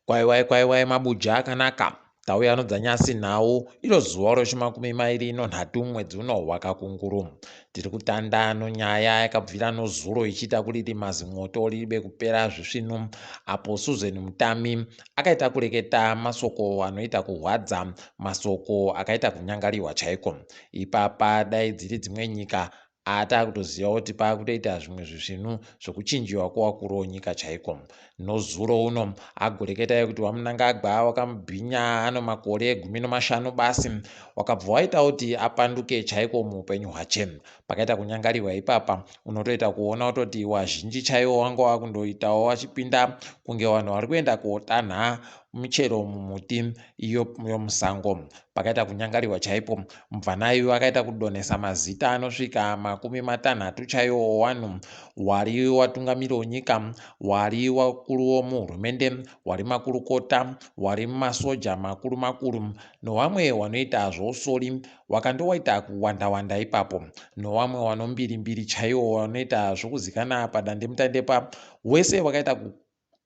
Kwaiwai kwaiwai mabuja akanaka tauya anodzanyasi nhau iro zuva rechimakumi mairi nonhatu mwedzi uno wakakunguru. Tiri kutanda nonyaya yakabvira nozuro ichiita kuriri mazimwoto riribe kupera zvisvinu apo Susan Mutami akaita kureketa masoko anoita kuhwadza masoko akaita kunyangariwa chaiko. Ipapa dai dziri dzimwe nyika Atakutoziva kuti pakutoita zvimwe zvisvinu zvekuchinjiwa kwewakuru wenyika chaiko. Nozuro uno agoreketai kuti waMnangagwa wakamubhinya ano makore 15 basi wakabva waita kuti apanduke chaiko muupenyu hwache. Pakaita kunyangariwa ipapa unotoita kuona kutoti wazhinji chaiwo wanga wakundoitawo wachipinda kunge vanhu vari kuenda kotanha michero mumuti iyo yomusango. Pakaita kunyangariwa chaipo mubvana iyu akaita kudonhesa mazita anosvika 30 chaiwo owanhu wari watungamiri wenyika, wari wakuru womuhurumende, wari makurukota, wari masoja makuru makuru nowamwe wanoita zvousori wakandowaita kuwanda wanda ipapo nowamwe wanombiri mbiri chaiwo wanoita zvokuzikana padandemutande pa wese wakaita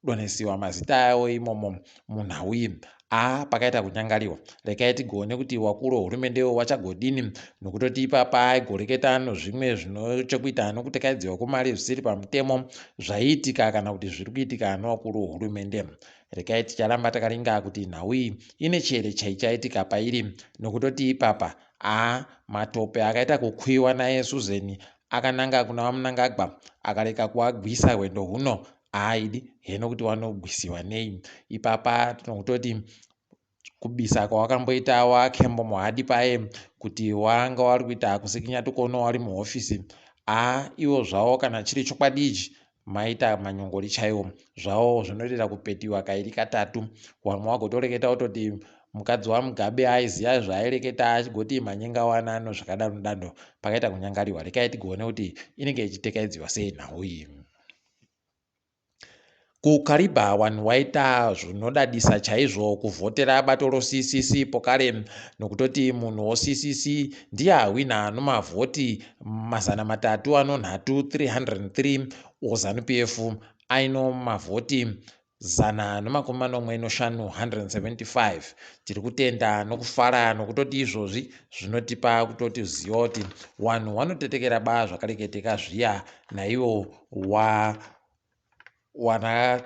donhesiwa mazita avo imomo munhau iyi a pakaita kunyangariwa rekai tigoone kuti wakuru wehurumende wachagodini nokutoti ipapa aigoreketa nozvimwe zvinochekuita nokutekaidziwa kwemari zvisiri pamutemo zvaiitika kana kuti zviri kuitika nowakuru wehurumende rekai ticharamba takaringa kuti nhau iyi ine chere chaichaitika pairi nokutoti ipapa a matope akaita kukwiwa naye Susan akananga kuna vaMnangagwa akareka kuagwisa hwendo huno Aaidi heno kuti wanogwisiwa nei ipapa tinokutoti kubisa kwawakamboita waKembo Mohadi paye kuti wanga wari kuita kusikinya tukono wari muhofisi aa iwo zvawo kana chiri chokwadi ichi maita manyongori chaiwo zvawo zvinotoita kupetiwa kairi katatu wamwe wagotoreketa wototi mukadzi waMugabe aiziva zvaaireketa achigoti manyenga wanano zvakadaro dando pakaita kunyangariwa rekai tigoone kuti inenge ichitekaidziwa sei nhau iyi. KuKariba vanhu waita zvinodadisa chaizvo kuvhotera bato roCCC pokare nokutoti munhu woCCC ndiye ahwina nomavhoti 303 303 oZanu PF aino mavhoti 175 175. Tiri kutenda nokufara nokutoti izvozvi zvinotipa kutoti ziva kuti vanhu wanotetekera ba zvakareketeka zviya naivo wa wana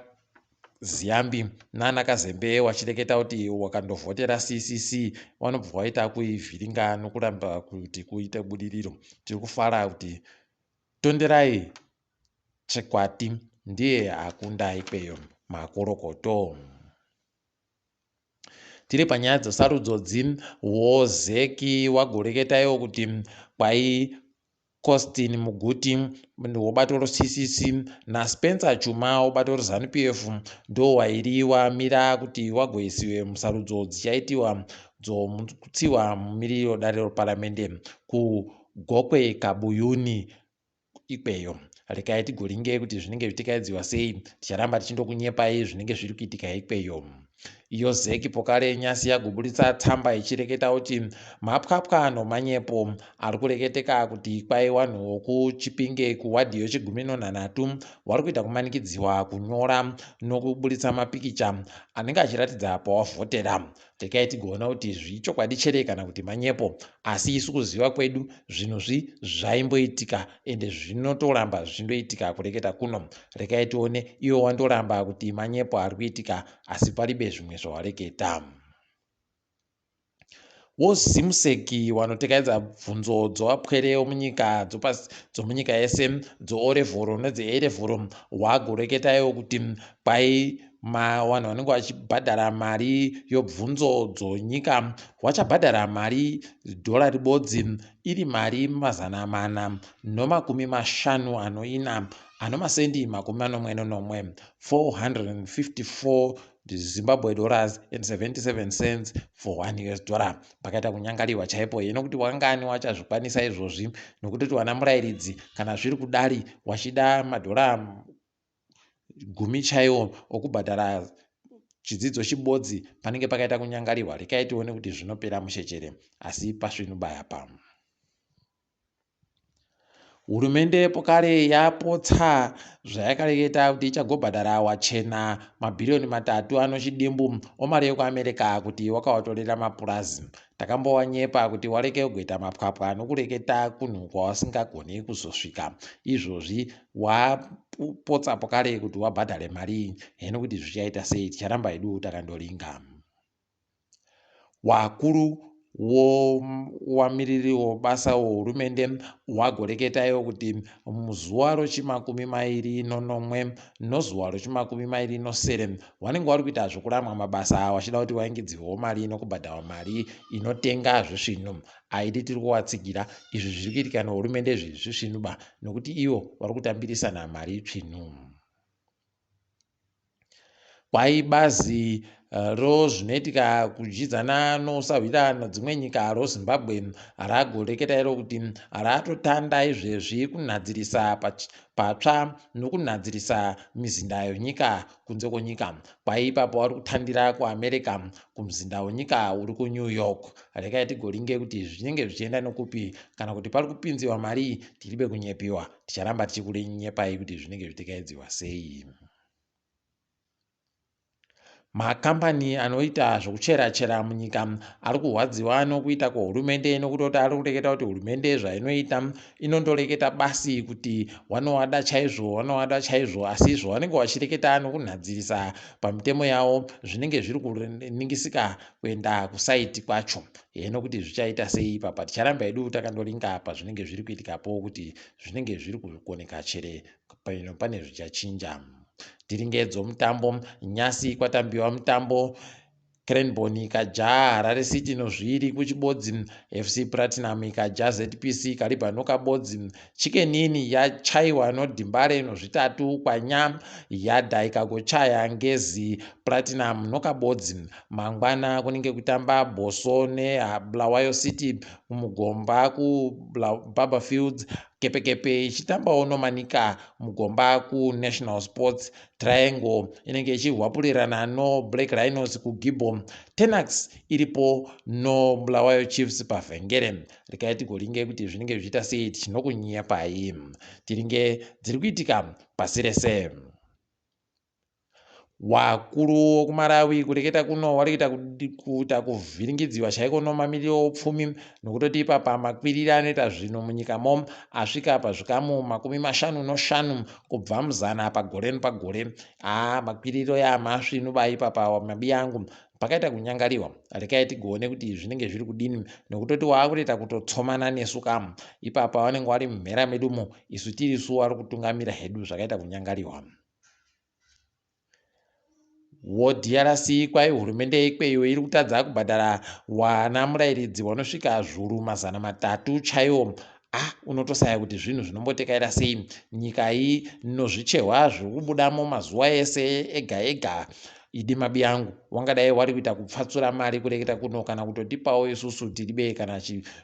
Ziyambi nana Kazembe wachireketa kuti wakandovhotera CCC wanobva waita kuivhiringa nokuramba kuti kuite budiriro. Tiri kufara kuti Tonderai Chikwati ndiye akunda ikweyo. Makorokoto. Tiri panyaya dzesarudzo dzi wozeki wagoreketa iwo kuti kwai Costin Muguti wobato roCCC naSpencer Chuma wobato reZanu PF ndowairi wamira kuti wagoisiwe musarudzo dzichaitiwa dzomutsiwa mumiriri wedare reparamende kuGokwe Kabuyuni ikweyo. Rekai tigoringe kuti zvinenge zvichikaidziwa sei, ticharamba tichindokunyepai zvinenge zviri kuitika ikweyo. Iyo Zec pokare nyasi yagoburitsa tsamba ichireketa kuti mapwapwa nomanyepo ari kureketeka kuti kwai wanhu wokuChipinge kuwadhi yochigumi nonhanhatu wari kuita kumanikidziwa kunyora nokuburitsa mapikicha anenge achiratidza pawavhotera. Rekai tigoona kuti zvichokwadi chere kana kuti manyepo asi isu kuziva kwedu zvinhu zvi zvaimboitika ende zvinotoramba zvichindoitika kureketa kuno. Rekai tione iwe wandoramba kuti manyepo ari kuitika asi paribe zvimwe zvawareketa. WoZimsec wanotekaidza bvunzo dzowapwere womunyika dzomunyika yese dzoorevhoro nedzeerevhoro wagoreketaiwo kuti kwai vanhu vanenge vachibhadhara mari yobvunzo dzonyika wachabhadhara mari dhora ribodzi iri mari 454 anomasendi 77 454 Zimbabwe dollars and 77 cents for one US dollar. Pakaita kunyangariwa chaipo hino kuti wangani wachazvikwanisa izvozvi nokutoti wana murairidzi kana zviri kudari wachida madhora gumi chaiwo okubhadhara chidzidzo chibodzi panenge pakaita kunyangariwa rekai tione kuti zvinopera mushechere asi pasvinubaya pa. Hurumende pokare yapotsa zvayakareketa kuti ichagobhadhara wachena mabhiriyoni 3 anochidimbu omari yekuAmerica kuti wakawatorera mapurazi. Takambowanyepa kuti wareke kugoita mapwapwa nokureketa kunhu kwawasingagoni kuzosvika. Izvozvi wapotsa pokare kuti wabhadhare mari iyi. Heno kuti zvichaita sei, ticharamba hedu takandoringa. Wakuru wowamiriri wobasa wohurumende wagoreketa iwo kuti muzuva rochimakumi mairi nonomwe nozuva rochimakumi mairi nosere wanenge wari kuita zvokuramwa mabasa wachida kuti waingidzirwewo mari nokubhadharwa mari inotenga zvisvinu. Aidi tiri kuwatsigira izvi zviri kuitika nehurumende izvi zvisvinu ba nokuti ivo vari kutambirisana mari tsvinu. Kwai bazi rozvinoitika kudyidzana nousahwira nedzimwe nyika roZimbabwe ragoreketa iro kuti ratotanda izvezvi kunhadzirisa patsva nokunhadzirisa mizinda yonyika kunze kwenyika. Kwai ipapo vari kutandira kuAmerica kumuzinda wenyika uri kuNew York. Rekai tigoringe kuti zvinenge zvichienda nokupi kana kuti pari kupinziwa marii tiribe kunyepiwa. Ticharamba tichikunyepai kuti zvinenge zvichikaidziwa sei. Makambani anoita zvokuchera-chera munyika ari kurwadziwa nokuita kwehurumende nokutoti ari kureketa kuti hurumende zvainoita inondoreketa basi kuti wanovada chaizvo wanovada chaizvo asi zvavanenge vachireketa nokunhadzirisa pamitemo yavo zvinenge zviri kuningisika kuenda kusaiti kwacho. Heno kuti zvichaita sei ipapa ticharamba hedu takandoringa pazvinenge zviri kuitikapo kuti zvinenge zviri kukoneka chere pane zvichachinja. Tiringe dzomutambo nyasi kwatambiwa mutambo Cranborne ikaja Harare City nozviri kuchibodzi, FC Platinum ikaja ZPC Kariba nokabodzi, Chicken Inn yachaiwa noDimbare nozvitatu kwanya, Yadha ikagochaya Ngezi Platinum nokabodzi. Mangwana kunenge kutamba Bosso neBulawayo City mugomba kuBarbourfields, Kepekepe ichitambawo noManica mugomba kuNational Sports. Triangle inenge ichihwapurirana noBlack Rhinos kuGibbo. Tenax iripo noBulawayo Chiefs pavhengere. Rekai tigoringe kuti zvinenge zvichiita sei tichinokunyepai. Tiringe dziri kuitika pasi rese. Wakuru wokuMalawi kureketa kuno wari kuita kuita kuvhiringidziwa chaiko nomamiriro oupfumi nokutoti ipapa makwiriro anoita zvinhu munyikamo asvika pazvikamu 55 kubva muzana pagore nepagore. Haa makwiriro yamasvinu ba ipapa mabiyangu pakaita kunyangariwa. Rekai tigoone kuti zvinenge zviri kudini nokutoti waakutoita kutotsomana nesu kamu ipapa vanenge vari mumhera medumo isu tirisu wari kutungamira hedu zvakaita kunyangariwa. WoDRC kwai hurumende ikweyo iri kutadza kubhadhara wana murairidzi wanosvika zvuru 300 chaiwo. Ah, unotosaya kuti zvinhu zvinombotekaira sei nyika iyi nozvichehwa zviri kubudamo mazuva ese ega ega. Idi mabiyangu wangadai wari kuita kupfatsura mari kureketa kuno kana kutotipawo isusu tiribe kana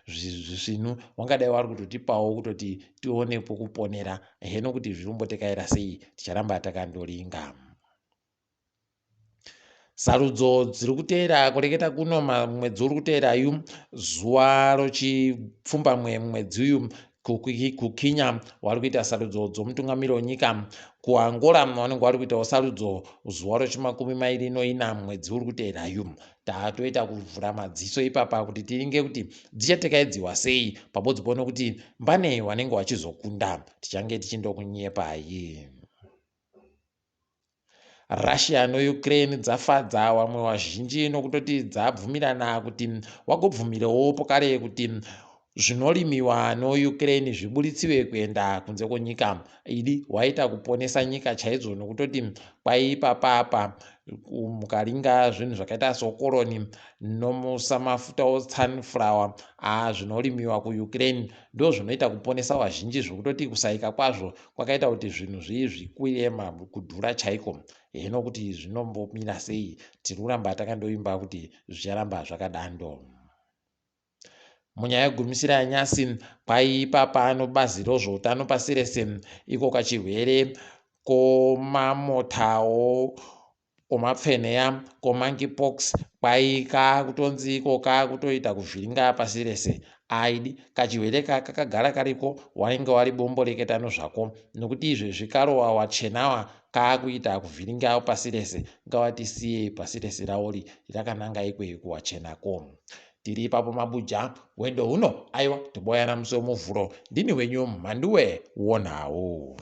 zvisvinu wangadai wari kutotipawo kutoti tione pokuponera. Heno kuti zvinombotekaira sei ticharamba takandoringa. Sarudzo dziri kuteera kureketa kuno mwedzi uri kuteera yu zuva rochipfumbamwe mwedzi uyu kuKenya vari kuita sarudzo dzomutungamiri wenyika. KuAngola vanenge vari kuitawo sarudzo zuva rochimakumi mairi noina mwedzi uri kuteera yu. Tatoita kuvhura madziso ipapa kuti tiringe kuti dzichatekaidziwa sei pabodzi pono kuti mbane vanenge vachizokunda. Tichange tichindokunyepai. Russia noUkraine dzafadza vamwe vazhinji nokutoti dzabvumirana kuti wagobvumirewo pokare kuti zvinorimiwa noUkraine zviburitsiwe kuenda kunze kwenyika. Idi waita kuponesa nyika chaidzo nokutoti kwaipapapa mukaringa zvinhu zvakaita sokoroni nomusamafuta osunflower zvinorimiwa kuUkraine ndozvinoita kuponesa vazhinji zvokutoti kusaika kwazvo kwakaita kuti zvinhu zvii zvikwire kudhura chaiko. Heno kuti zvinombomira sei tiri kuramba takandoimba kuti zvicharamba zvakadando. Munyaya yegumisira yanyasi kwaipa pano bazi rozvoutano pasi rese iko kachirwere komamotawo. Omapfeneya komonkeypox kwai kakutonzi iko kakutoita kuvhiringa pasi rese. Aidi kachirwere ka kakagara kariko, wainge wari bomboreketano zvako nokuti izvezvi karowa wachenawa kakuita kuvhiringa pasi rese. Ngavatisiye pasi rese raori rakananga ikweyo kuwachenako. Tiri ipapo mabuja hwendo huno aiwa toboyana musi wemuvhuro. Ndini wenyu Mhanduwe wonhau.